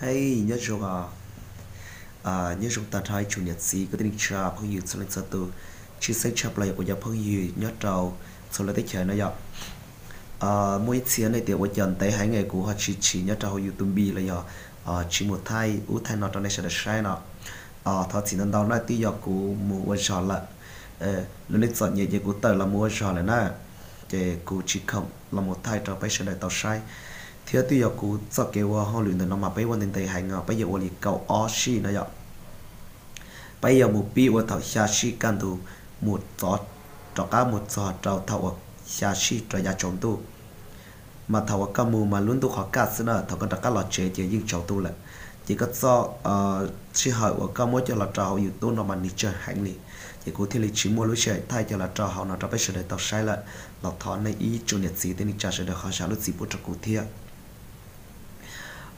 Hej, nyob zoo, nyob zoo tag nrho ib tsoom niam txiv kwv tij neej tsa phooj ywg txhua leej txhua tus, tshwj xeeb tshaj plaws yog kuv cov phooj ywg nyob rau txhua lub teb chaws no yom. Muaj ib txhia nej tias ua cas ntev heev es kuv ho tsis chim nyob rau hauv YouTube los yog tsis mus thaij ub thaij no rau nej sawv daws saib no. Thov txim ntau ntau na, twb yog kuv mus ua zog lawm, lub neej txom nyem ces kuv tawm los mus ua zog lawm na, ces kuv tsis khoom los mus thaij rau peb sawv daws tau saib. Thiab twb yog kuv txoj kev ua hauj lwm ntawm no mas peb ua ntev ntev heev os, peb yuav ua li kaum ob sij no yom. Peb yuav mus pib ua thaum xya sij kaj ntug mus txog, rov qab mus txog rau thaum uas xya sij rov yav tsaus ntuj. Mas thaum uas koj mus mas lub ntuj qhov kaj xwb na, thaum koj rov qab los tsev ces yeej tsaus ntuj lawm. Ces koj txoj sij hawm uas koj muab coj los rau hauv YouTube no mas nws tsawg heev li, ces kuv thiaj li tsis muaj lub sij hawm thaij coj los rau hauv no rau peb sawv daws tau saib lawm. Los thov nej ib tsoom niam txiv kwv tij neej tsa sawv daws ho zam lub txim pub rau kuv thiab.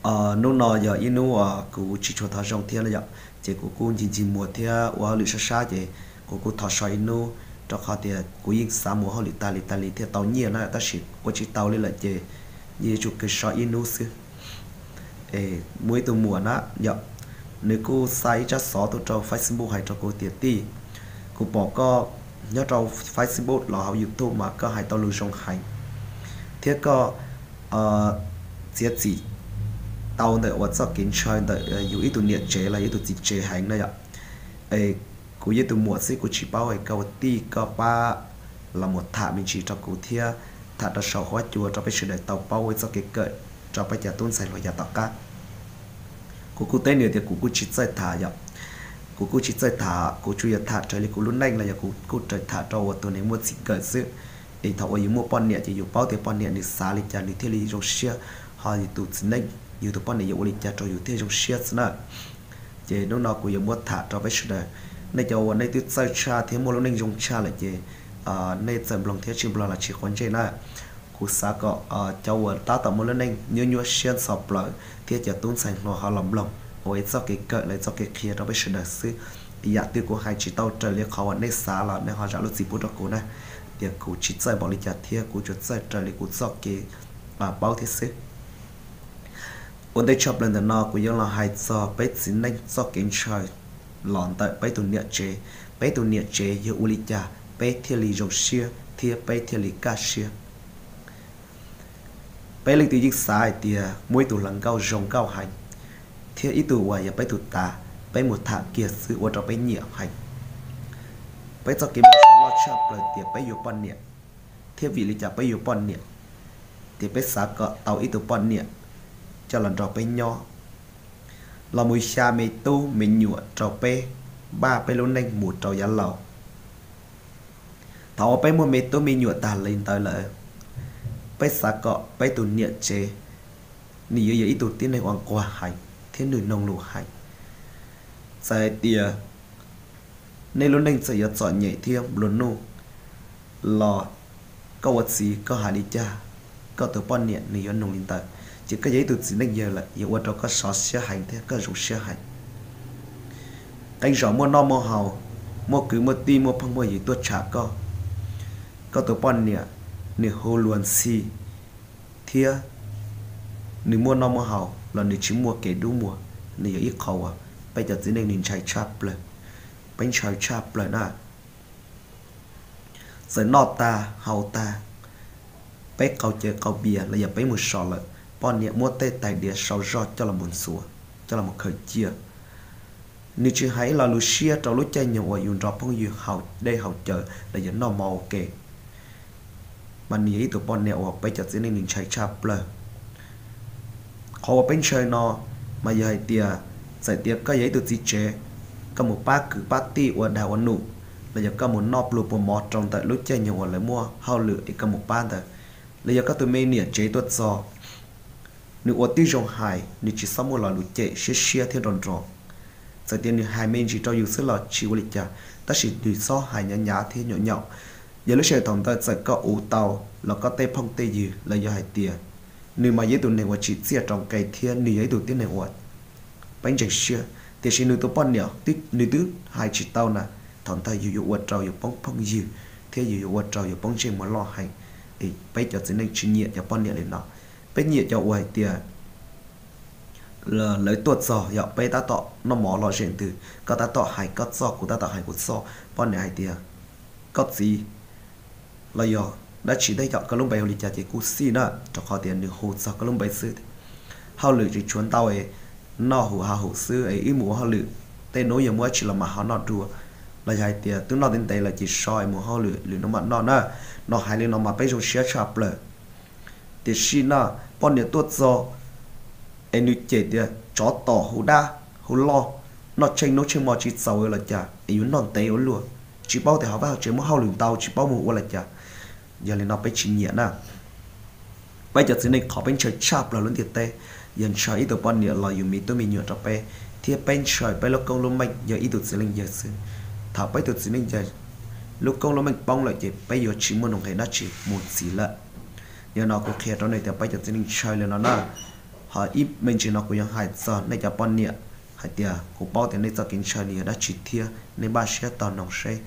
Hnub no yog ib hnub uas kuv tsis tshua thov zoo thiab no yom, ces kuv kuj ncig ncig muag thiab ua hauj lwm sab sab, ces kuv kuj thov so ib hnub, rau qhov tias kuv yeej xav mus hauj lwm tas li tas li thiaj tau nyiaj na, tab sis ua tsis tau li lawm ces yeej yuav tsum kawg so ib hnub xwb. Muaj ib tug muam na yom, nws kuj xa ib tsab xov tuaj rau Facebook hais rau kuv tias, tij, kuv pom koj nyob rau Facebook los hauv YouTube mas koj hais tau lus zoo heev, thiab koj txiav txim tau ntawm uas txoj kev ntshaw ntawm yus ib tug niam tsev los yus ib tug txiv tsev heev na yom. Es kuv yog ib tug muam xwb, kuv tsis paub, es koj ua tij koj pab los mus tham me ntsis rau kuv thiab, tham rau saum huab cua rau peb sawv daws tau paub ua ib txoj kev kawm rau peb cov tub ntxhais hluas yav tom qab. Kuv kuj teb nws tias kuv kuj tsis txawj tham yom, kuv kuj tsis txawj tham, kuv tsuas yog tham raws li kuv lub neej los yog kuv kuj raws tham rau uas tus neeg muaj txij nkawm xwb. Es thaum uas yus muaj poj niam ces yus paub tias poj niam nws xav li cas nws thiaj li zoo siab, ho yus tus txiv neej, yus tus poj niam yuav ua li cas rau yus thiaj zoo siab xwb na. Ces hnub no kuv yuav muab tham rau peb sawv daws, nej cov uas nej twb txawj tshaj thiab muaj lub neej zoo tshaj lawm ces nej txawm mloog thiab tsis mloog los tsis quav ntsej na. Kuv xav kom cov uas tab tom muaj lub neej nyuaj nyuaj siab ntxhov plawv thiab cov tub ntxhais hluas ho los mloog ua ib txoj kev kawm los ib txoj kev qhia rau peb sawv daws xwb. Yam twg kuv hais tsis tau raws li qhov uas nej xav los nej ho zam lub txim pub rau kuv na, tias kuv tsis txawj npaum li cas thiab kuv tsuas txawj raws li kuv txoj kev paub thiab xwb. Ua ntej tshaj plaws ntawm no kuv yuav los hais txog peb txiv neej txoj kev ntshaw los ntawm peb tus niam tsev. Peb tus niam tsev yog ua li cas peb thiaj li zoo siab thiab peb thiaj li kaj siab? Peb leej twg yeej xav hais tias muaj ib tug hluas nkauj zoo nkauj heev thiab ib tug uas yog peb tus tav, peb mus tham kiag xwb ua rau peb nyiam heev. Peb txoj kev ntshaw loj tshaj plaws tias peb yuav poj niam, thiab vim li cas peb yuav poj niam? Tias peb xav kom tau ib tug poj niam coj los nrog peb nyob, los mus xya me tub me nyuam rau peb npaj peb lub neej mus rau yav laus. Thaum uas peb muaj me tub me nyuam tag li ntawd lawm, peb xav kom peb tus niam tsev nws yuav yog ib tug tib neeg uas nquag heev thiab nws mloog lus heev. Txawm hais tias nej lub neej txawm yuav txom nyem thiab nplua nuj los koj ua txiv koj hais li cas, koj tus poj niam nws yuav mloog li ntawd. Ces koj yog ib tug txiv neej yawg lawm, yuav ua rau koj sov siab heev thiab koj zoo siab heev. Qee zaum muaj noj muaj haus, muaj kwv muaj tij muaj phooj muaj ywg tuaj tsham koj, koj tus poj niam nws hu luag ntxhi thiab nws muaj noj muaj haus los nws tsis muaj kev dub muag, nws yog ib qho uas peb cov txiv neej nws ntshai tshaj plaws, peb ntshaw tshaj plaws na. Txawm noj tag haus tag, peb qaug cawv qaug npias los yog peb mus so lawm, poj niam muab tej tais diav sau zoj coj los mus ntxuav, coj los mus khaws cia. Nws tsis hais ib lo lus siab rau lub caij nyoog uas yus nrog phooj ywg haus dej haus cawv los yog noj mov ua ke. Mas nws yog ib tug poj niam uas peb cov txiv neej nws ntshai tshaj plaws. Qhov uas peb ntshaw no mas yog hais tias txawm tias koj yog ib tug txiv tsev, koj mus pab kwv pab tij ua dag ua num, los yog koj mus noj pluag puas mov rau ntawm lub caij nyoog uas lawv muaj hauj lwm es koj mus pab ntawd, los yog koj tus me niam tsev tuaj txog, nws ua tib zoo hais, nws tsis txhob muaj lo lus cem siab siab thiab nrov nrov. Txawm tias nws hais me ntsis rau yus xwb los tsis ua li cas, tab sis nws txhob hais hnyav hnyav thiab nyaum nyaum. Yog lub sij hawm thaum ntawd txawm koj uv tau los koj tej phooj tej ywg los yog hais tias nws mas yog ib tug neeg uas tsim txiaj rau nqe thiab nws yog ib tug tib neeg uas peb ntseeg siab, tiam sis nws tus poj niam nws twb hais tsis tau na, thaum ntawd yus yuav ua rau yus poob phooj ywg thiab yus yuav ua rau yus poob ntsej muag loj heev. Es peb cov txiv neej tsis nyiam cov poj niam li no, peb nyiam cov uas hais tias lawv tuaj txog yog peb tab tom noj mov lom zem ntws, koj tab tom hais koj txoj, kuv tab tom hais kuv txoj, poj niam hais tias koj txiv los yog dab tsi tej yom, koj lub npe hu li cas ces kuj xij na, rau qhov tias nws hu txog koj lub npe xwb. Hauj lwm tsis tshuav ntau, noj huv hav huv xwb es wb mus ua hauj lwm, tej hnub yog muaj dab tsi los mas ho noj dua, los yog hais tias twb noj ntev ntev lawm ces so es mus hauj lwm lwm hnub mam noj na. No hais li no mas peb zoo siab tshaj plaws. Tiam sis no poj niam tuaj txog es nws cem tias tsov tom hu dab hu loj, noj tsheej hnub tsheej hmo tsis txaus los cas es yuav noj ntev ua luaj, tsis paub tias hauv vaj hauv tsev muaj hauj lwm ntau tsis paub mus ua los cas. Yog li no peb tsis nyiam na. Peb cov txiv neej qhov peb ntshaw tshaj plaws lub ntiaj teb yog ntshaw ib tug poj niam los yus me tub me nyuam rau peb, thiab peb ntshaw peb lub koob lub meej yog ib tug txiv neej yawg xwb. Thaum peb tus txiv neej yawg lub koob lub meej poob lawm ces peb yuav tsis muaj nuj nqis dab tsi mus txhiv lawm. Yog no kuv qhia rau nej tias peb cov txiv neej ntshaw li no na. Ho ib me ntsis no kuv yuav hais txog nej cov poj niam hais tias kuv paub tias nej txoj kev ntshaw nws yog dab tsi thiab nej npaj siab tos noog seb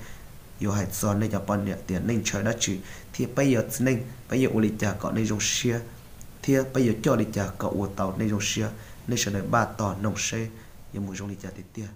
yuav hais txog nej cov poj niam tias nej ntshaw dab tsi, thiab peb yog txiv neej peb yuav ua li cas kom nej zoo siab, thiab peb yuav coj li cas kom ua tau nej zoo siab. Nej sawv daws npaj tos noog seb yuav mus zoo li cas tiag tiag.